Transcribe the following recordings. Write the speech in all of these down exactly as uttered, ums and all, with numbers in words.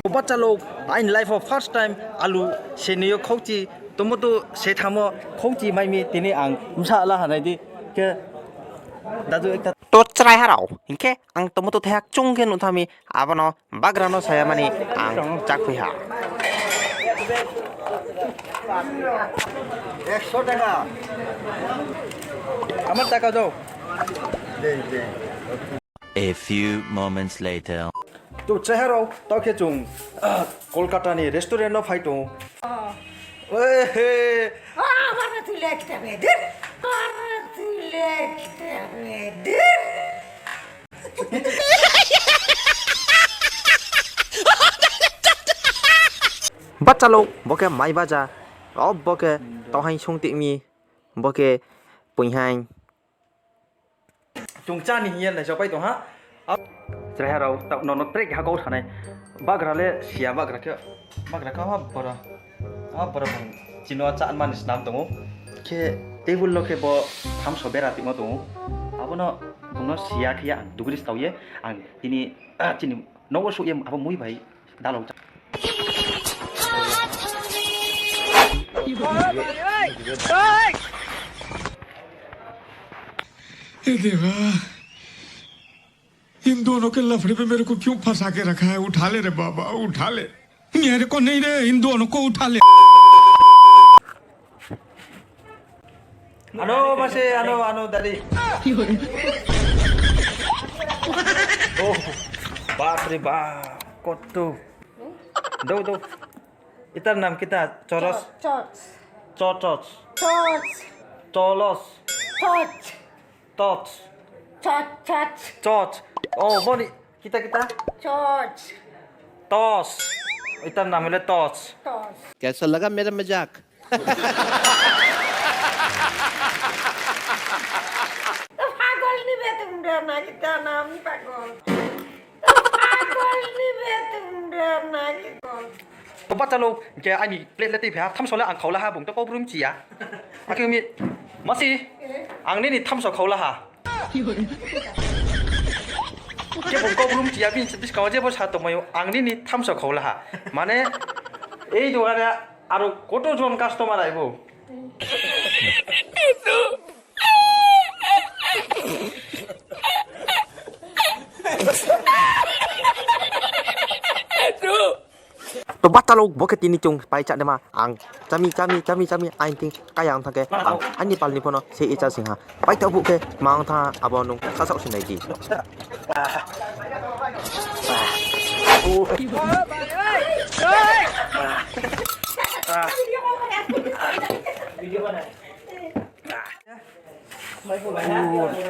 Bacha lok, aini life o first time alu seni yo khauchi, tomato se thamo khauchi mai mi tini ang bsa la ha nai di. Khe dadu ekta. To chrai ha rao, hing khe ang tomato thaiha chung khe nuh tha mi, abo no bagra no saya mani ang chakhui ha. Ekso taka. Amar taka dou. A few moments later. To chrai ha rao, tao khe chung, ah, Kolkata ni restaurant no phai tong ou. Oh. Ehe. Ah, mana tu lek ta bedir. Mana tu lek ta bedir. Bacha lok, bo khe mai baja. O bo khe tohaing sung tih mi. Bo khe poinghaing. Chung chá ni hing ye naisao pai tong ha. Chraiha rao, ta-, nono trek ha kau sanai. Bagra le siya bagra khe, bagra khe ha bora. Ha bora bung. Chini no chá mani snam tong ou. Khe table no khe bo thamso bera timo tong ou. Abo no bung no siya khe ye ang dugri stao ye. Ang tini, ah, chini nogo souh ye abo mui bai dalao chá. हे देवा, इन दोनों के लफड़े में मेरे को क्यों फंसा के रखा है? उठा ले रे बाबा, उठा ले। मेरे को नहीं रे, इन दोनों को उठा ले। Ano, mase, ano, ano, dadi. Oh, bap re bap, koto. Dou, dou. Itar nam kita, choros. Cho-, choch. Chochos. Choch. Cholos. Choch. Choch. Choch, choch. Choch. Oh, boni. Kita, kita. Choch. Tos. Itar nam hile Tos. Tos. कैसा लगा मेरा मजाक? Pagol ni betum rana kita nam pagol. Pagol ni betum rana kita. To bacha lok, hing khe aini plate le tui phai ha, thamso le ang khau la ha, bung to kau brum chi ya. Akhe mi, masi, ang nini thamso khau la ha. Khe bung kau brum chi ya, bini buskang wo jebo sa tongmai ou, ang nini thamso khau la ha. Mane, ei dogan wo aro koto jon customer aibo. To bacha lok, bo khe tini chung pai chá naima. Ang chámi, chámi, chámi, chámi, aini thing kaya ong thanng khe, ang aini pal ni pho no se ye chá sing ha. Paithaoh phuh khe ma ong thanng ha, abo nung sasaoh si nai di.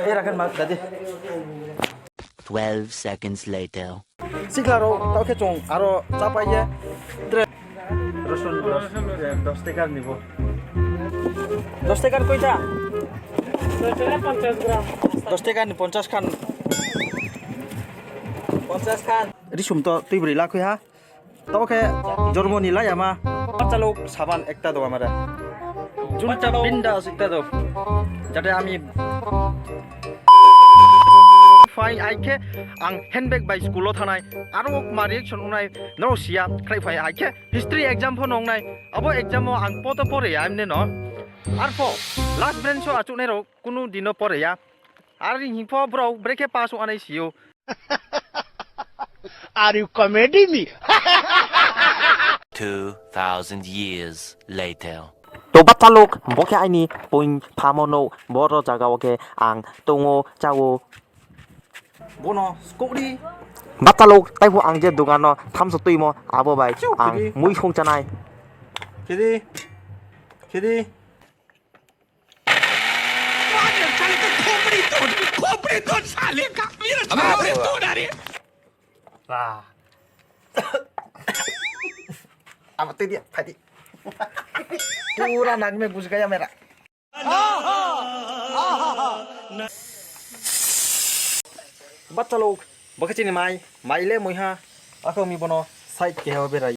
Era khe ma dadi. Twelve seconds later. Sikla rao, taoh khe chung aro chápai ye. Tre. Rosun dos, eh, dos tekar ni bo. Dos tekar koita? Dos tekar ni ponchas khan. Ponchas khan. Risum to tuibroi lakhui ha. Taoh khe jormo ni lai ama. Bacha lok saban ekta do amare. Junta binda ekta do. Jate ami phai hai khe ang handbag bai school wo thanng nai. Aro ma reaction ong nai, nrao si ya, khlai phai hai khe history exam pho nong nai. Abo exam wo ang poto pore ya, emne no. Arpho last bench wo achouhnai rao kunu din no pore ya. Ar hing pho brao brekhe pass ong nai si ou. Are you comedy me? Two thousand years later. To bacha lok, bo khe aini poing phamo no, boro jaga wo khe ang tong ou, chá ou. Bono skouh di. Bacha lok, taibo ang je dogan no thamso tuimo, abo bai ang mui song chá nai. Khedi, khedi. साले का खोपड़ी तोड़, खोपड़ी तोड़ साले का, मेरा साले तोड़, अरे। Wah. Apa tuh dia? Tadi. Pura nangme gus gaya merah. Bacha lok, bo khe chini mai, mai le mui ha. Ako mi bono side keha berai.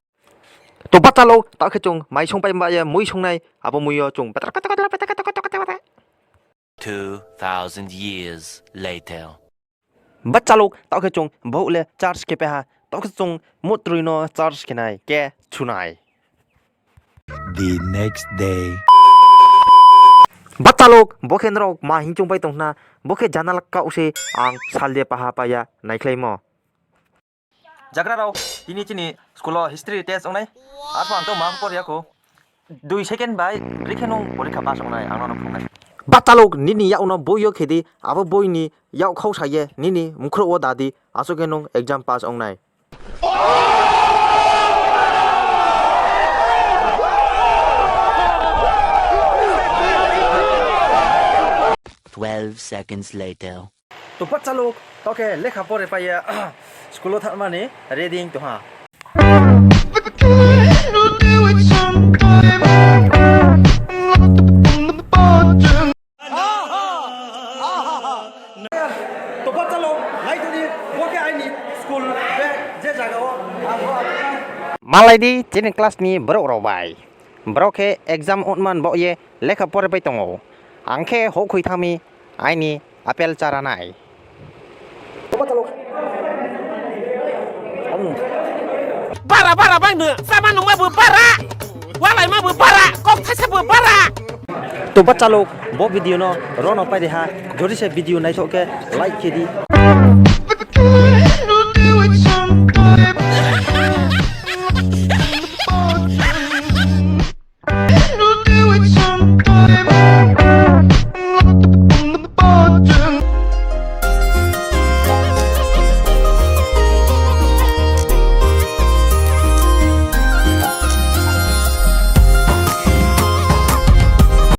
To bacha lok, taoh khe chung mai songpai ba ye mui songnai, abo mui yo chung petra petra petra petra petra petra. Two thousand years later. Bachalok, taoh khe chung bouh le charge khe pai ha, taoh khe chung mutroi no charge khe nai khe chu nai. The next day. Bachalok, bo khe nrao ma hing choungpai tong khna, bo khe janala kaoh se ang sal de paha pai ya naikhlaimo. Jagra rao, tini chini school wo history test ong nai. Arphuh ang to ma por ya kho. Dui second bai brekhe nung porikha pass ong nai, ang nono phrung nai. Bachalok, nini yak no boi yo khe di, abo boi ni yak khau sa ye nini mkhrouh wo da di, asuh khe nung exam pass ong nai. Twelve seconds later. To bachalok, taoh khe lekha pore pai ye school wo thanngmani ready tong ha. To bachalok, nai tong di, bo khe aini school bag, je zaga wo ang bo. Malai di, chini class ni brouh rao bai. Brao khe exam ongman baoh ye lekha pore pai tong ou. Ang khe houhkhoi thanng mi aini apple chára nai. Bara bara bai no, cháma nungma bo bara, walaima bo bara, kok thaisa bo bara. To bachalok, bo video no ro no pai ri ha, jodi se video naithoh khe like khe di.